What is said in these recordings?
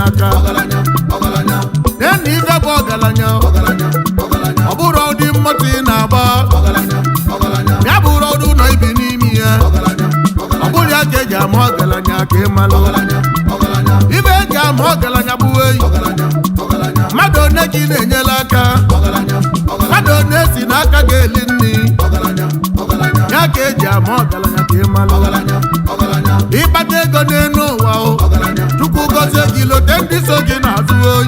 aka. Nena ife bụ ọgaranya, ọ bụrụ ụdị mmoto ị na-agba, ya bụrụ ọdụ ụlọ ibi n'ime ya, ọ bụrụ ya ka eji ama ọgaranya ka ị malụ. Ife eji ama ọgaranya bụ eyi mmadụ one ka ị na-enyela aka, mmadụ one si n'aka ga-eli nri, ya ka eji ama ọgaranya ka ị malụ. Ịkpata ego n'elu ụwa o, Chukwu gọzie gị, lote ndị so gị n'azụ oyi,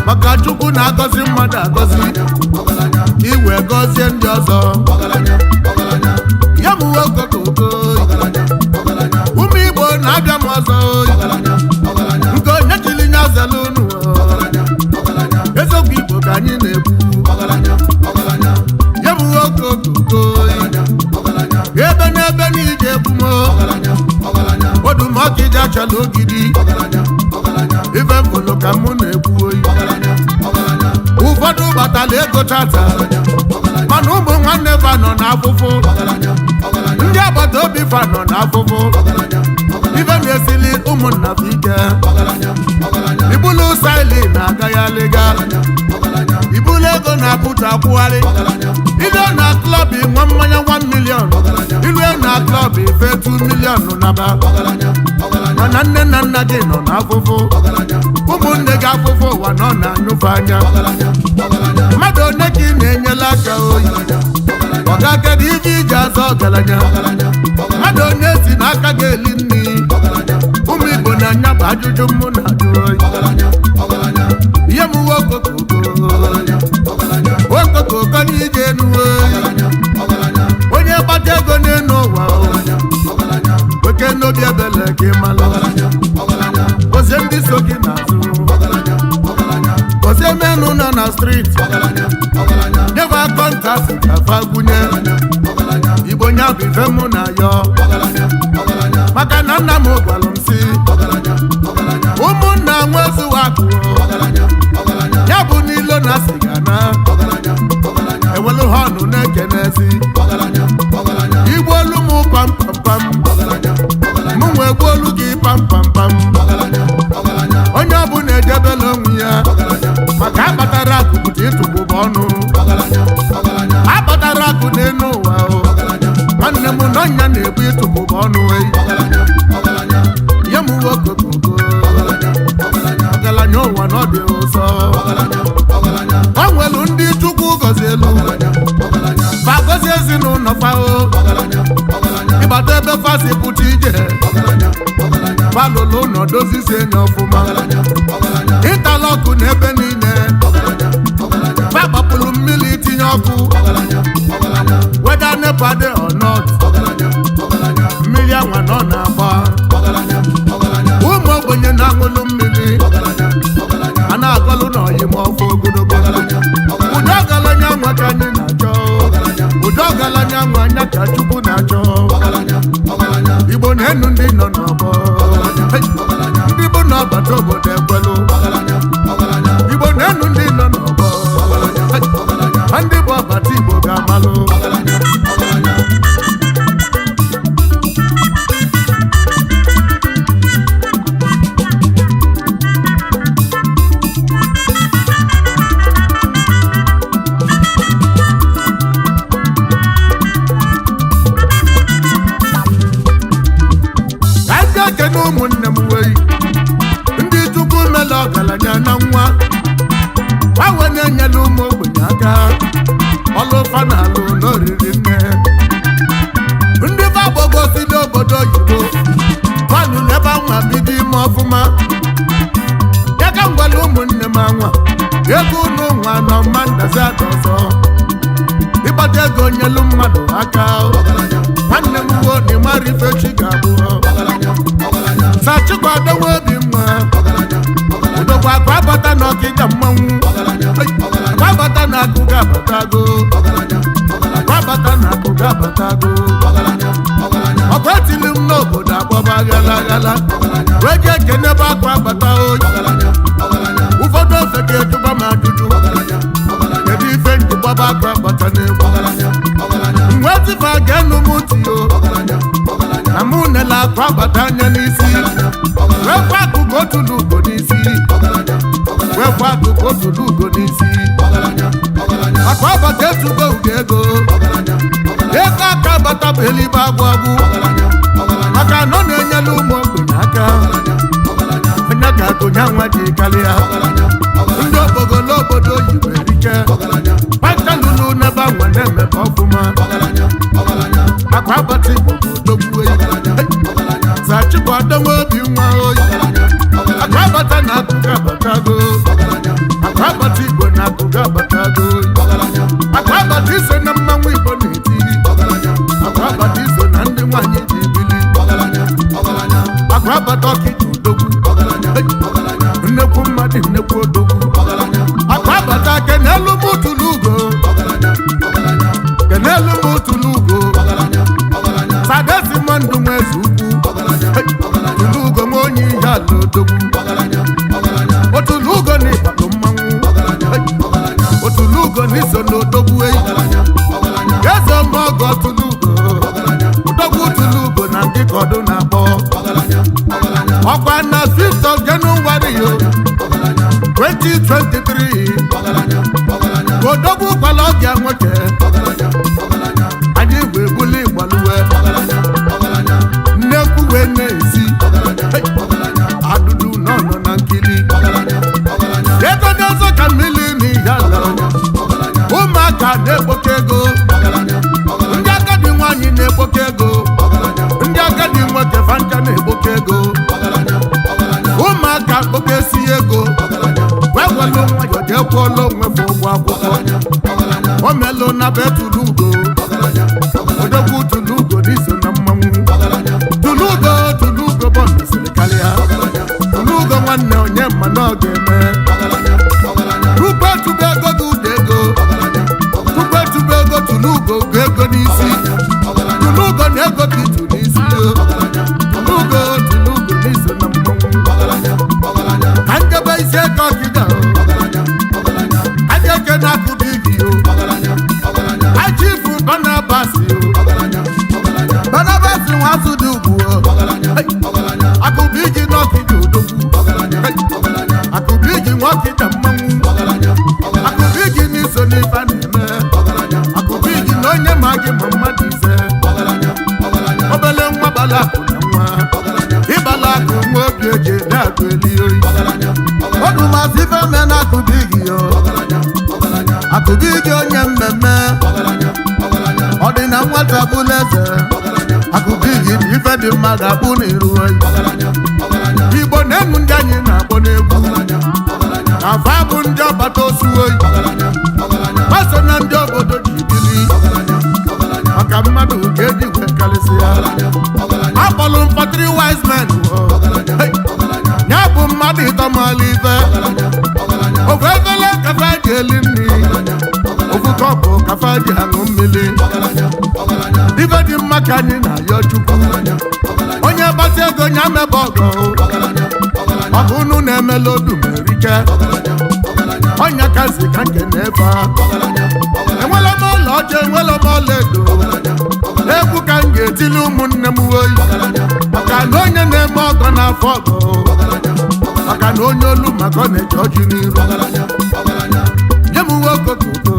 maka Chukwu na-agọzi mmadụ agọzi iwe gọzie ndị ọzọ. Ya bụ okokoko, ụmụ Igbo na-abịa m ọzọ oyi, nke onye chiri nya zela unu. Eziokwu Igbo ka anyị na-ekwu. Ya bụ okokoko, ebe n'ebe n'ije ekwumo odumọkịja chala ogidi, ife mfụlụ ka mụ na-ekwu oyi. Ụfọdụ gbatala ego tata, mana ụmụ nwanne fa nọ n'afụfụ, ndị agbata obi fa nọ n'afụfụ, ife na-esili ụmụnna fa ike. Ibulu saili na-agaghalịga, ibulu ego na-apụta akwụgharị, ile na club nwa mmanya 1 million, ilue na club ife 2 million naba, mana nne na nna gị nọ n'afụfụ, ụmụnne gị afụfụ ụwa nọ na-anyụfe anya. Mmadụ one ka ị na-enyela aka oyi, ọga kedu ife iji azọ ọgaranya? Mmadụ one si n'aka ga-eli nri? Ụmụ Igbo na-anya bụ ajụjụ mụ na-ajụ oyi. Ihe m uwe okokoko okokoko n'ije enu oyi, onye gbata ego n'elu ụwa oke n'obi ebele ka ị malụ, gozie ndị so gị n'azụ, gozie menụ nọ na street, nyebe contact ka fa gwunye. Igbo nya bụ ife mụ na yọ, maka na nna m gwalụ m si ụmụnna nwezuwa akụ ya bụ n'ilo na siga na ewelu họnụ na-ekenezi igbu olu m pampampam, mụ nwee gbuo olu gị pampampam. Onye ọbụla ejebela onwe ya, maka akpatara akụ bute ịtụgbụba ọnụ, akpatara akụ n'elu ụwa o nwanne m n'ọnya na-ebu ịtụgbụba ọnụ eyi. Nye m okokoko ọgaranya ụwa na ọ dị ụsọ, o nwelu ndị Chukwu gọzie elu fa gọzie ezinụlọ fa o, ịgbata ebe fa si pụta ije, fa lụlụ ụlọ dozizie enyi ọfụma, ịtalọkụ n'ebe niile, fa gbapụrụ mmiri tinye ọkụ, weda NEPA dị or not, mmiri anwa nọ na-agba, ụmụ ogbenye na-aṅụlụ mmiri a na-agọlụ n'ọyị ma ọfọ ogologo. Ụdị ọgaranya nwa ka anyị na-achọ, ụdị ọgaranya nwa anya ka Chukwu na-achọ. Igbo na-enu ndị nọ n'ọgbọ, ndị bụ n'ọbata obodo ekwelụ. Igbo na-enu ndị nọ n'ọgbọ, ndị bụ ọbata Igbo ga-amalụ. Ka anyị ekene ụmụnne m wei, ndị Chukwu mela ọgaranya na nwa gbanwe na-enyela ụmụ ogbenye aka, ọlụfa na alụ n'oriri nne, ndị fagbogo si n'obodo oyibo fanụ ebe anwa bido ime ọfụma. Ya ka m gwara ụmụnne m, anwa ego unu nwa nọ mma ndazi ada ọzọ, ịgbata ego nyelu mmadụ aka. Nwanne m wuo na ịmara ife chi ga-abụ sachikwadowe obi mma udokwa akụ abata na ọkịja mmanwụ, akụ abata na akụ ga-abatago, akụ abata na akụ ga-abatago. Ọkụ etili m n'obodo agbaba ghala ghala, wee jee kenebe akụ abata oyi. Ụfọdụ ofe ka ejụba m ajụjụ, kedu ife njigbaba akụ abata n'egwu mgbe tifa ga-enu m ntị o, na mụ nele akụ abata anya n'isi wee kwa akụ ka otu n'ugo afọ akụkụ otulu ugo n'isi. Akụ abata etugo ugo ego. Ego aka bata bụ elibe agwụ agwụ, maka na ọ na-enyere ụmụ ogbenye aka. Onye ka akụnya nwa ji karịa ndị okpogolo obodo oyibo erike pakalulu n'ebe anwa na-emepe ọfụma. Akụ abata Igbo bụ odogwu eyi zachịkwadonwe obi nwa oyi. Akụ abata na akụkọ abatago. Akụ abata Igbo na akụkọ abatago. Akụ abata iso na mmanwụ Igbo na-eti. Akụ abata iso na ndị nwanyị ji bili. Akụ abata ọkịja odogwu, nnekwu mmadụ, nnekwu odogwu. Akụ abata, kenelu m tụlụ ugo, kenelu m tụlụ ugo. Sadesi mmadụ nwe eze ukwu, tụlụ ugo nwe onye ihe ala odogwu. Otulu ugo na ịkpado mmanwụ, otulu ugo na iso n'odogwu eyi eze ọmọgọ. Tụlụ ugo odogwu, tụlụ ugo na ndị kọdụ na-akpọ ọkwa na 5th of January yo 2023 odogwu kwala ọbịa nwoke anyị wee buli igbaluwe nnekwu wee na-esi adụdụ nọ nọ na nkili ego n'ọzọ ka mmiri n'ihe ala. Ụmụaka na-ekpoke ego, ndị agadi nwanyị na-ekpoke ego, ndị agadi nwoke fancha na-ekpoke ego. Ụmụaka kpokesi ego wee welu nwayọ jee kwụọla onwe fe ụgwọ akwụkwọ. O melụ na be tụlụ ugo odogwu. Tụlụ ugo n'iso na mmanwụ. Tụlụ ugo, tụlụ ugo bọndụ siri karịa. Tụlụ ugo nwanne, onye mma na ọ ga-eme tupu etube ego gị ụda ego, tupu etube ego tụlụ ugo ugo ego n'isi. Tụlụ ugo na ego gị tụ n'isi. Tụlụ ugo, tụlụ ugo n'iso na mmanwụ. Ka njebe isi ego ọkịda aja eke na-akụba igi o achifu Barnabas o Barnabas nwa azụ dị ugwu o akụba igi n'ọkịda odogwu. Akụba igi nwa ọkịda mmanwụ. Akụba igi n'iso n'ife a na-eme. Akụba igi na onye ma gị ma mmadụ ise. Obele nwa bala akụ na nwa ịbala akụ nwa obi eji ede akụ eli oyi ọdụmasị ife me na akụba igi yo. Akụba igi onye mmemme ọ dị na nwata bụla eze. Akụba igi na ife dị mma ga-abụ n'iru oyi. Igbo na-enu ndị anyị na-akpọ n'egwu na fa bụ ndị ọbata osu oyi gbaso na ndị obodo ji bili maka mmadụ ka eji wee karịsịa. Akpọlụ mfa three wise men o. Hey! Ya bụ mmadụ ịtọmala ife ofu efele kafa ji eli nri, ofu kọpụ kafa ji aṅụ mmiri. Ife dị mma ka anyị na-ayọ Chukwu. Onye gbasa ego nya mebe ọgọ ọgụ unu na-emela odumerike ọnya kazi ka nke na-efe a. Enwela m ọla ọcha, enwela m ọla edo. Egwu ka m ga-etili ụmụnne m oyi, maka na onye na-eme ọgọ n'afọ ọgọ, maka na onye olu maka ọ na-eche ọjị n'iru. Nye m uwe okokoko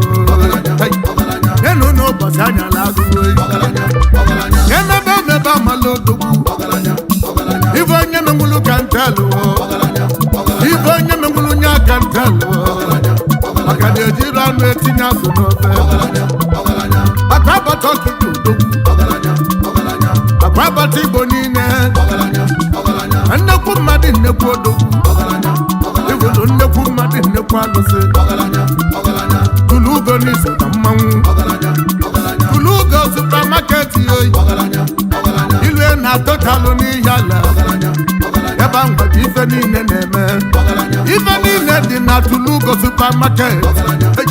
nyenụ n'ụbọchị anyala agụụ oyi emebe emebe amala odogwu. Ife onye menwulu ka ntelụ, ife onye menwulu nye aka ntelụ, maka na ejiri anụ etinye azụ n'ofe. Akụ abata ọkịka odogwu, akụ abata Igbo niile, nnekwu mmadụ, nnekwu odogwu. Iwulu nnekwu mmadụ, nnekwu alụsị. Tụlụ ugo n'iso na mmanwụ. Tụlụ ugo supermarket oyi ilue na totalụ n'ihi ala ebe ahụ ka ife niile na-eme. Ife niile dị na Tụlụ ugo supermarket. Hey!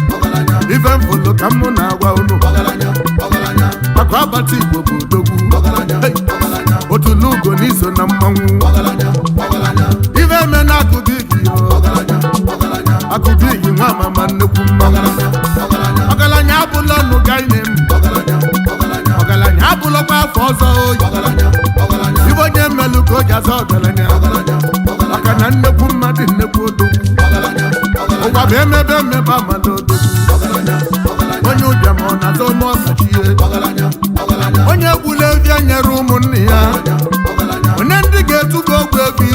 Ife mfụlụ ka mụ na-agwa unu. Maka ọbata Igbo bụ odogwu. Hey! Otulu ugo n'iso na mmanwụ. Ife eme na akụbigi akụbigi nwa mama nnukwu mmanwụ. Ọgaranya abụla ọnụ ga ine m, ọgaranya abụlọkwa afọ ọzọ oyi. Ife onye mmelụ ka o ji aza ọgaranya, maka na nnekwu mmadụ, nnekwu odogwu. bụ emebe mmebe amala odogwu. Onye ụbịam ọ na-azọ ome ọkachie. Onye gbula evi nyere ụmụnne ya. Onye ndị ga-etugo ogwu evi.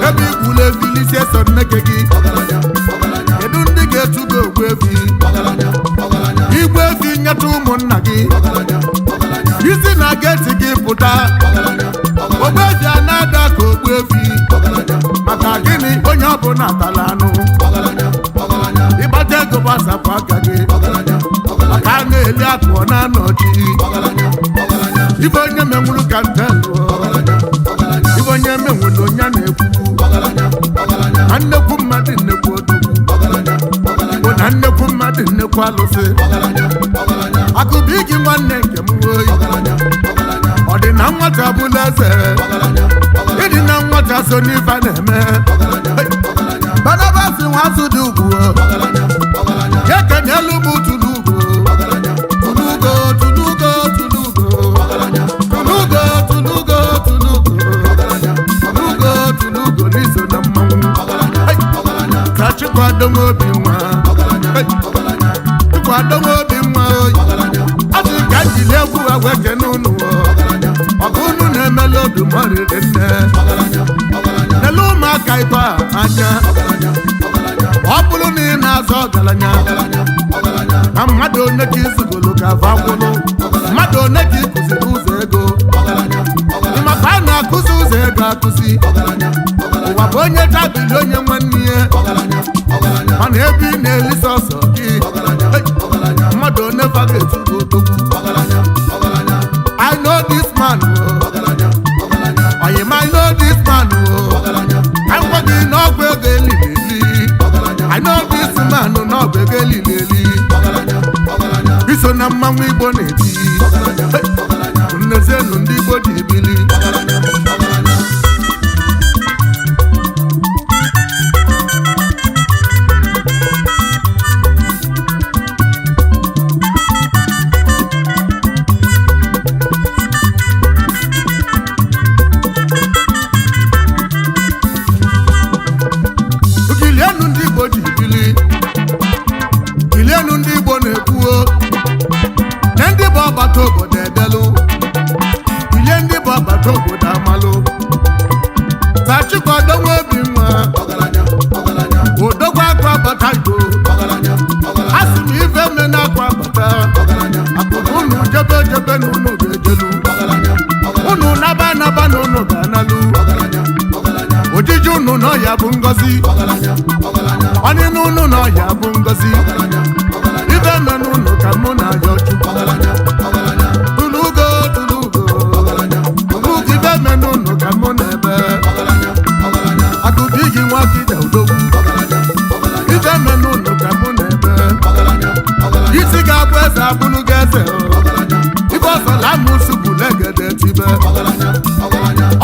Ebe igbula evi lisie so nneke gị. Kedu ndị ga-etugo ogwu evi? Igwe evi nyeta ụmụnna gị. Isi na geti gị pụta. Ogbu evi a na-ada ka ogbu evi. Maka gịnị onye ọbụla tala anụ. Ịgbata ego gbasapụ aka gị. Maka a na-eli akụ ọ na-anọchi. Ife onye menwuru ka nte lụọ. Ife onye menwuru onye na-ekwu. Na nnekwu mmadụ nnekwu odogwu. Bụ na nnekwu mmadụ nnekwu alụsị. Akụbi gị nwanne nke m oyi. Ọ dị na nwata bụla eze. Ịdị na nwata so n'ife a na-eme. Barnabas nwa azụ dị ugwu. Ya kenyelu m tulugo. Tulugo tulugo tulugo. Tulugo tulugo tulugo. Tulugo tulugo n'iso na mmanwụ. Ka Chikwado nwa obi nwa. Chikwado nwa obi nwa oyi. Asị ka njili egwu ha wee kene unu. Ọgụ unu na-emela obi mọrịrị nne. Nele ụmụaka ibe a anya. Ọ bụrụ na ị na-azọ ọgaranya. Na mmadụ one ka izugolo ka va gwụlụ. Mmadụ one ka ịkụziri ụzọ ego. Maka a na-akụzi ụzọ ego akụzi. Ụwa bụ onye tabiri onye nwanne ya. Mana ebe ị na-eli sọsọ gị. Mmadụ one fa ga-etugo odogwu. I know this man. Oyim, I know this man. Ka m gwa gị na ọgwụ ego elili eli. I know this man na ọgwụ ego elili eli. Iso na mmanwụ Igbo na-eti. Nnezienụ ndị Igbo ji ebili. Kilienu ndị Igbo ji bili. Kilienu ndị Igbo na-ekwuo. Na ndị bụ ọgbata obodo edelu. Kilie ndị bụ ọgbata obodo amalụ. Tachikwado nwa obi nwa. Odogwu akwa bata Igbo. A sị m ife me na akwa bata. Akụrụ unu jebe jebe na unu ga-ejelu. Unu naba naba na unu ga-analụ. Ojiji unu n'ọya bụ ngọzi. Ọnịnụ unu n'ọya bụ ngọzi. Ife me n'unu ka mụ na-ayọ Chukwu. Tulugo tulugo. Tulugo ife me n'unu ka mụ na-ebe. Akụbi gị nwa Fide odogwu. Ife me n'unu ka mụ na-ebe. Isi ga-abụ eze abụlụ gị eze. Ife ọsọla amụsụ bụ legede tibe.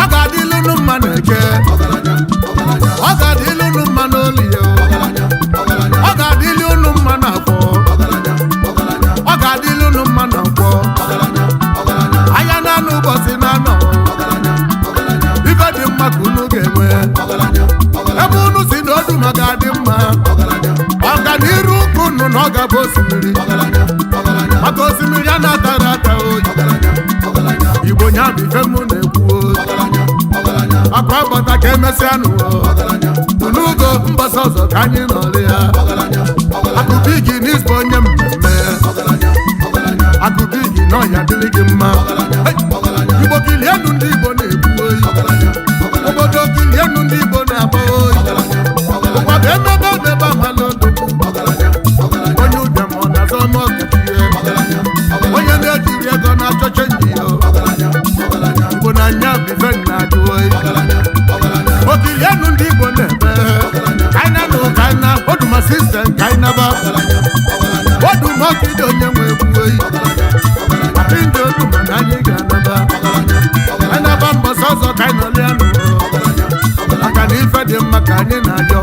Ọ ga-adịlụ unu mma na eke. Ọ ga-adịlụ unu mma n'olie. Ọ ga-adịlụ unu mma n'afọ. Ọ ga-adịlụ unu mma na nkwọ. Anya na-anụ ụbọchị na-anọ. Ife dị mma ka unu ga-enwe. Ebe unu si na odu ma ga-adị mma. Ọganiru ụkwụ unu na ọ ga-abụ osimiri. Maka osimiri a na-atara ata oyi. Igbo nya bụ ife mụ na-ekwu oyi. Akwa bata ka emesịa nụ. Tulugo mbọsị ọzọ ka anyị nọrị ya. Akụbi gị n'isbo onye mmemme. Akụbi gị n'ọya dịrị gị mma. Igbo kilienu ndị Igbo na-ekwu oyi. Obodo kilienu ndị Igbo na-agba oyi. Ụwa bụ emebe emebe amala odogwu. Onye ụbịam ọ na-azọ ọmọkachie. Onye na-ejiri ego na-achọ chenji ya. Igbo na anya bụ ife na-ajụ oyi. Okilienu ndị Igbo na-eme. Kaina na kaina oduma sistem kainaba. Oduma ọkịda onye nwe egwu oyi. Ndị oduma na anyị ga-anaba. Anaba mbọsị ọzọ ka anyị nọlịa nụ. Maka na ife dị mma ka anyị na-ayọ.